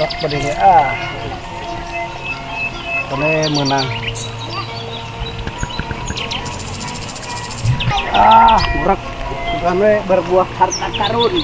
Rok bedini ah. Kene menang. Ah, murek. Bukan we berbuah harta karun.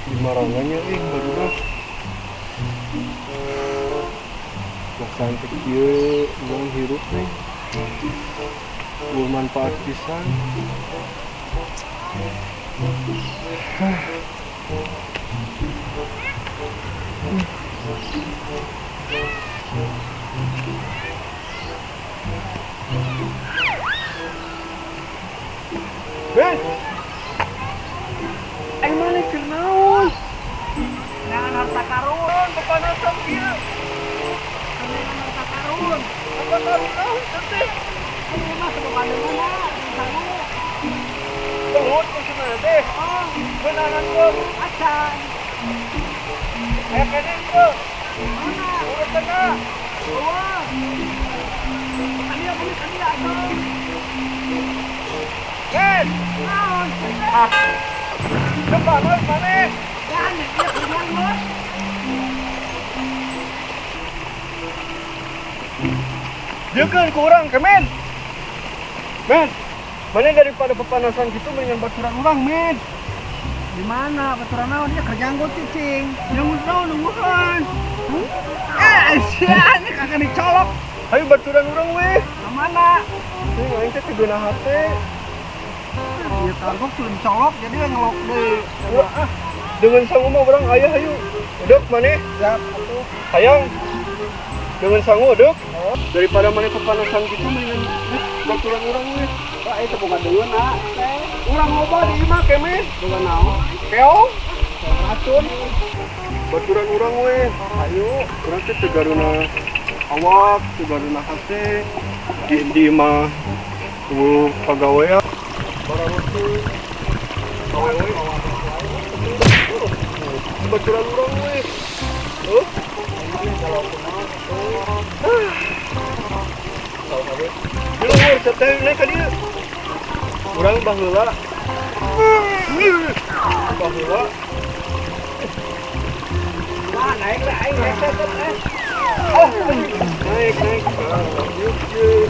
Di marangannya ih barudak. Perasaan teh kieu urang hirup nih. Bermanfaat pisan. Ben. Eh mana keur naon? Jangan harta karun, Kepanasan kieu. jangan harta karun. Apa karun naon teh? Ini mah sebab mana? Sangu. Belut maksudna teh. Oh, Beunangan teu. acan. Aya keneh teu. Mana? Urut tengah. Wah. Ania beli ania atuh. Ben. Naon? Ah. Kepanas maneh. Dan ieu kerjaan bos. Jeukeun ku urang kemen. Men. Mana daripada pepanasan gitu mendingan baturan urang, men. Di mana baturan naon ieu kerjaan gua cicing. Yang naon nungguan. Eh, sia ini kagak dicolok. Ayo baturan urang weh. Ke mana? Ini aing teh teu hate. Ieu targok sudah dicolok jadi ngelok deui. Wah, ah. Dengan sangu mah urang aya hayu. Uduk maneh? Siap atuh. Hayang. Dengan sangu uduk. Daripada maneh kepanasan gitu mendingan baturan urang weh. Wah, itu boga deungeun teh. Urang loba di imah kemen. Boga naon? Keong. Racun. Baturan urang weh. Ayo. Urang teh teu garuna awak, teu garuna hate. Di imah eueuh pagawean. Barang teh. Awewe. Baturan urang weh. Oh. Mana kalau kumaha atuh. Di luhur teh naik ka dieu. Urang baheula. Baheula. Wah, naik lah aing naik teh eh. Oh, naik naik. Ah, yuk, yuk.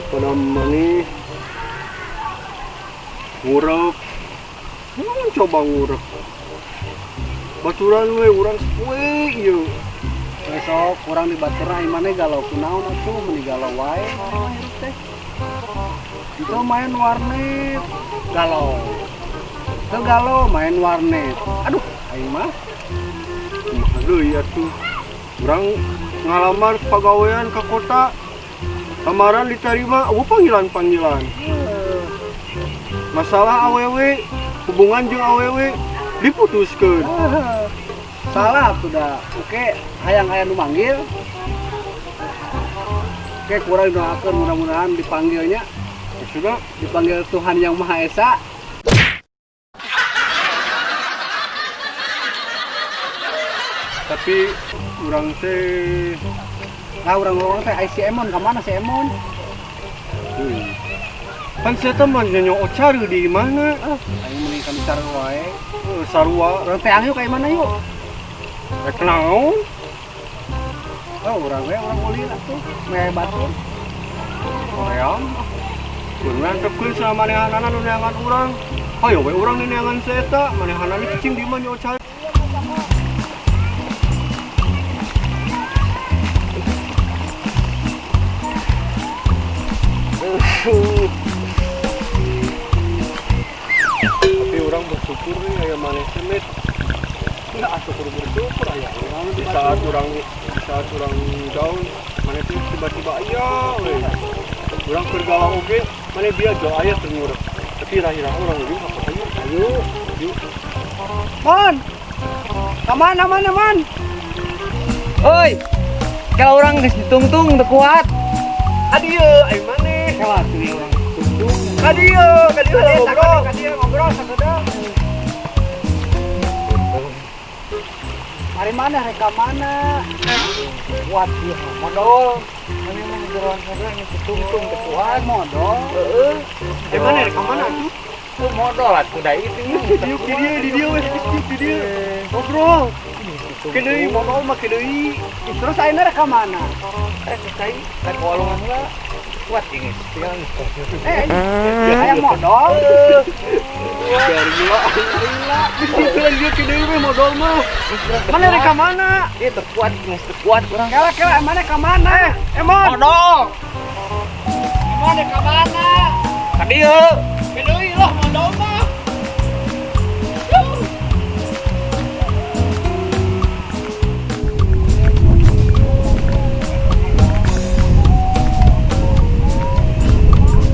Pada maneh ngurek. Coba ngurek. Baturan we urang sapoe ieu. Besok kurang dibaturan ai maneh galau kunaon atuh meuni galau wae hirup teh. Itu main warnet galau. Teu galau main warnet. Aduh, aing mah Kumaha deui atuh. Urang ngalamar pagawean ka kota. Lamaran diterima, eueuh panggilan-panggilan. Masalah awewe, hubungan jeung awewe diputuskeun. Salah tuh dah. Oke, hayang aya nu manggil. Oke, kurang doakeun mudah-mudahan dipanggilnya. Maksudna Dipanggil Tuhan Yang Maha Esa. Tapi urang teh Nah, urang-urang teh ai si Emon ka mana si Emon? Pan sia teh mah nyanyo ocar di mana? Ah, aing mending kami sarua wae. Sarua. Urang teh yuk ka mana yuk? Rek naon? Oh, urang we urang ulin atuh, meh batur. Hoream. Urang tepkeun sama manehanana nu neangan urang. Hayo we urang neangan si eta, manehanana cicing di imah nyo ocar. Bersyukur nih aya maneh teh Met. Enggak atuh kudu bersyukur aya urang Di saat urang down maneh teh tiba-tiba aya we. Urang keur galau oge maneh bieu jual aya keur ngurek. Tapi iraha urang yuk apa ayo. Ayo. Yuk. Mon. Kamana mana, Man? Oi, kalau urang geus ditungtung teu kuat. Adieu, ai maneh. Kela tuh urang tungtung. Kadieu, kadieu ngobrol. Ka dieu ngobrol sakedeung. Mari mana rek ka mana? Kuat ieu modol. Mana mah jeroan heula geus ditungtung teu kuat. Modol. Heeh. Eh maneh rek ka mana atuh? Tuh modol atuh da itu. Dieu ki dieu di dieu we, di dieu. Ngobrol. Kedeui modol mah kedeui. Terus ayeuna rek ka mana? Rek cai, rek walungan heula. Kuat ini. Tinggal Eh, aya modol. Gila. Gila dia kedeui we modol mah. Mana rek ka mana? Ieu terkuat, geus teu kuat urang. Kela kela mana ka mana? Emon. Modol. Emon rek ka mana? Ka dieu. Kedeui loh modol mah.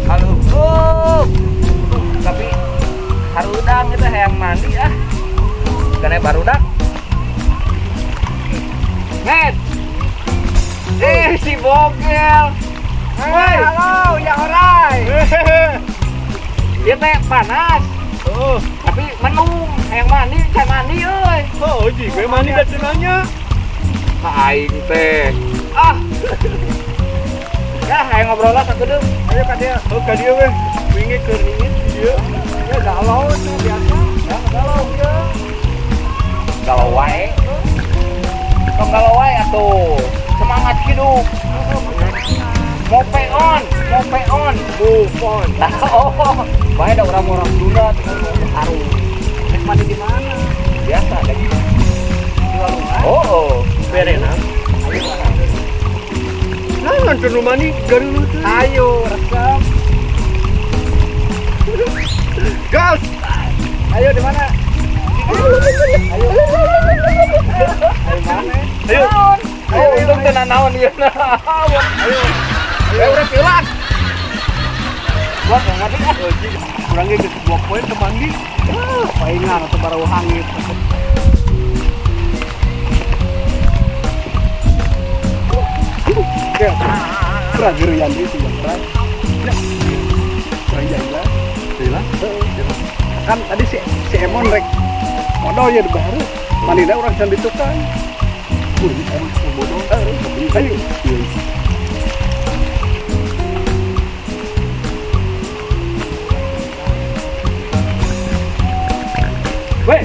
Halo, oh. Tapi harudang itu hayang mandi ah. Karena barudak. Net. Eh si bogel. Hei, halo, ya orai. Dia teh panas, Oh, tapi mendung hayang mandi, can mandi euy. oh, ji, gue mandi da teu nanya. Ka aing teh. Ah. Ya, hayang ngobrol lah sakedeung. Ayo ka dieu. Oh, ka dieu we. Wingi keur ningit di dieu. Ya galau tuh biasa. Ya galau ya. Galau wae. Tong galau wae atuh. Semangat hidup. Move on, move on, Move on. Oh, bae da urang-urang Sunda tinggal mau harum. Rek mandi di mana? Biasa ada gitu. Di walungan. Oh, Berenang. Nah, nonton nu mandi gareuleuh teh. Ayo, resep. Gas. Ayo di mana? Ayo. Ayo mana? Ayo. Ayo, untung teu nanaon ieu. Ayo. Ayo urang kilat. Buat nggak ah. Oh, ji, urang ge geus 2 poe teu mandi. Ah, paingan atau baru hangit. Oke. Kurang geureyan deui sih, kurang. Ya. Kurang jalan. Jalan. Kan tadi si si Emon rek modal ya di baru. Mandina urang can ditukang. Wih, emang bodoh. Ayo. Iya. Weh,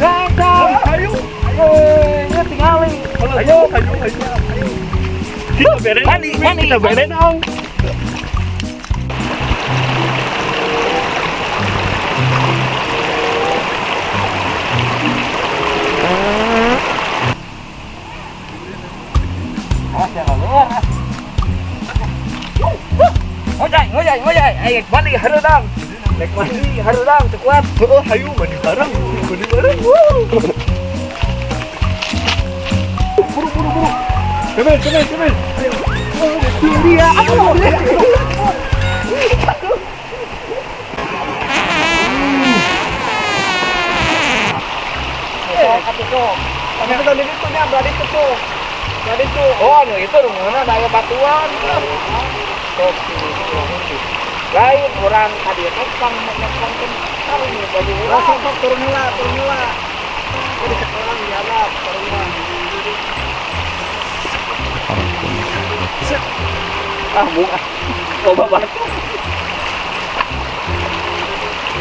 datang. Ayo. Ayo, ya tinggalin. Ayo, ayo, ayo. Kita beren. Mandi, mandi. Kita berenang. Awas jangan keluar. Ngojay, ngojay, ngojay. Ayo mandi hareudang. Rek mandi hareudang teu kuat. Oh, ayo mandi bareng. Mandi bareng. Buru, buru, buru. Cemen, cemen, cemen. Ayo. Dia, aduh. Atuh sok. Tapi itu tadi itu nya berarti itu tuh. Berarti itu. Oh, anu itu rumahna daya batuan. Sok lain orang tadi teh pang pang kental nih baju urang. Langsung sok turun heula, turun heula. Di sekolah diadap, turun heula. Ah, bunga. Loba batu.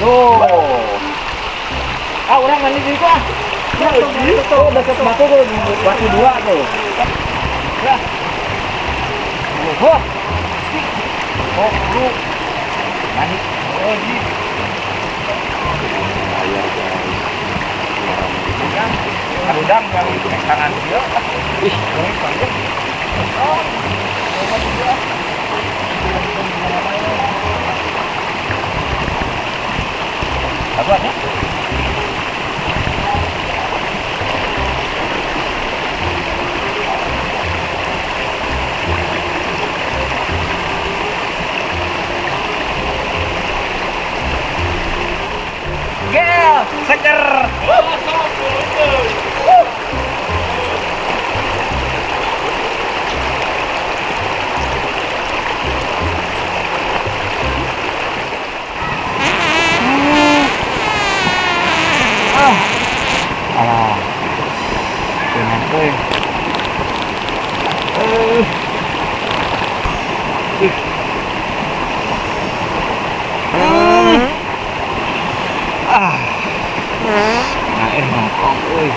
Tuh. Ah, urang mandi di situ ah. Ya, tuh, dekat batu tuh, batu dua tuh. Ya. Oh. Oh, lu. Mandi. Oh, ji. Bayar guys. Ya. Harudang yang tangan dia. Ih, banget. Oh. Apa ya? Gel, seger. Alah. Dengan euy. Ih. Ah. Nah, nongkrong euy.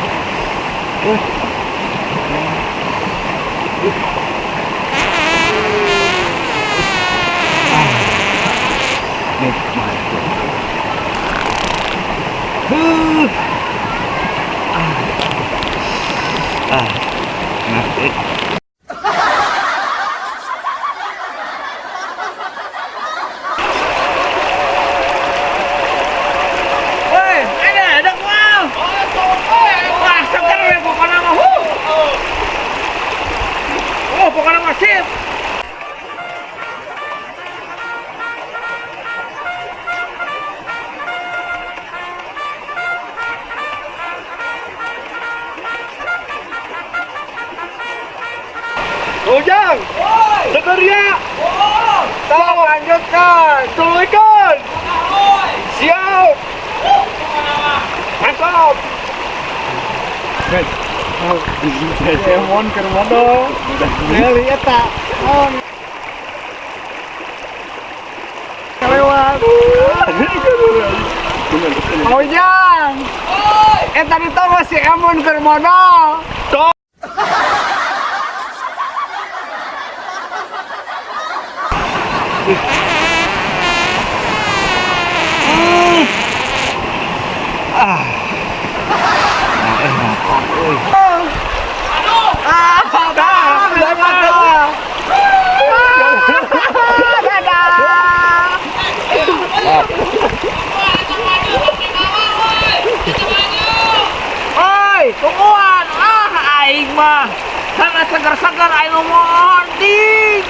Ah. Nikmat. Ah. Nah, Woi, ada kual. Wah, seger we pokona mah. Oh, pokona mah sip. Ujang, seger ya. Tolong lanjutkan. Assalamualaikum. Siap. Mantap. Emon keur modal. Neli eta. On. Kelewat. Ujang. Tadi teh masih Emon keur modal. Ah. Nah, nongkrong euy. Dadah. Oi, tungguan. Ah, aing mah. Sana seger-seger aing ngomong ding.